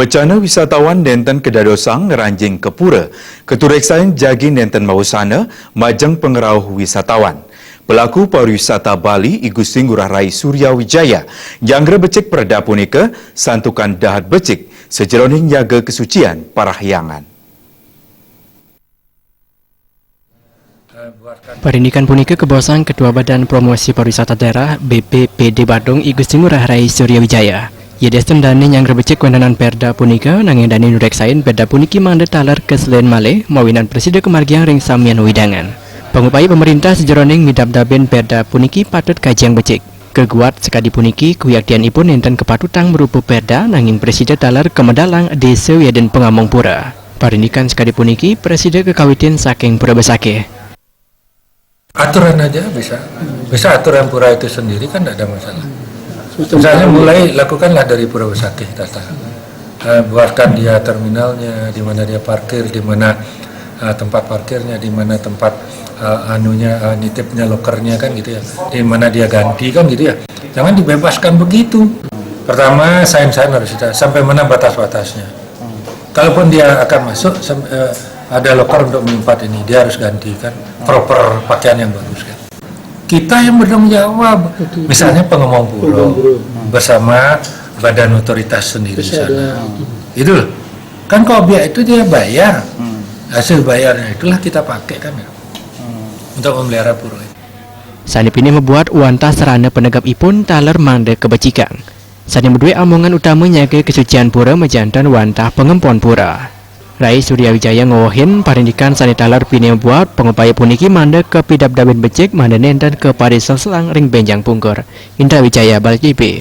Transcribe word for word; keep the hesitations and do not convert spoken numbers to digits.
Rencana wisatawan nenten kadadosang ngranjing ka pura, katureksain jagi nenten mawasana majeng pangrauh wisatawan. Pelaku pariwisata Bali, I Gusti Ngurah Rai Surya Wijaya, nyanggra becik perda punika santukan dahat becik sajeroning nyaga kasucian parahyangan. Parindikan punika kabosang Ketua Badan Promosi Pariwisata Daerah, B P P D Badung, I Gusti Ngurah Rai Surya Wijaya. Yadiastun dane nyanggra becik wéntenan perda punika, nanging dane nureksain perda puniki mangda taler kaselin malih, mawinan prasida kamargiang ring samian wewidangan. Pangupaya pamerintah sajeroning midabdabin perda puniki patut kajiang becik. Kaguat sakadi puniki, kawiaktianipun nenten kapatutang marupa perda, nanging prasida taler kamedalang desa wiadin pangamong pura. Parindikan sakadi puniki prasida kakawitin saking pura besakih. Aturan aja bisa. Bisa aturan pura itu sendiri kan tidak ada masalah. Misalnya mulai lakukanlah dari pura besakih, tata. Eh, buatkan dia terminalnya, di mana dia parkir, di mana, eh, tempat parkirnya, di mana tempat, eh, anunya, eh, nitipnya, lokernya kan gitu ya. Di mana dia ganti kan gitu ya. Jangan dibebaskan begitu. Pertama, sign-sign harus kita, sampai mana batas-batasnya. Kalaupun dia akan masuk, sem- eh, ada loker untuk menyimpan ini, dia harus ganti kan, proper pakaian yang bagus kan. Kita yang bertanggung jawab. Betul. Misalnya pengemong pura bersama badan otoritas sendiri sana. Itu loh. Kan kalau biar itu dia bayar. Hasil bayarnya itulah kita pakai kan ya. Untuk memelihara pura. Sane pinih mabuat wantah sarana panegepipun taler mangda kabecikang. Sane madué amongan utama nyaga kasucian pura majanten wantah pangempon pura. Rai Surya Wijaya ngwehin parindikan sane taler pinih mabuat pangupaya puniki mangda kapidabdabin becik mangda nenten kaparisengselang ring bénjang pungkur. Indra Wijaya, Bali T V.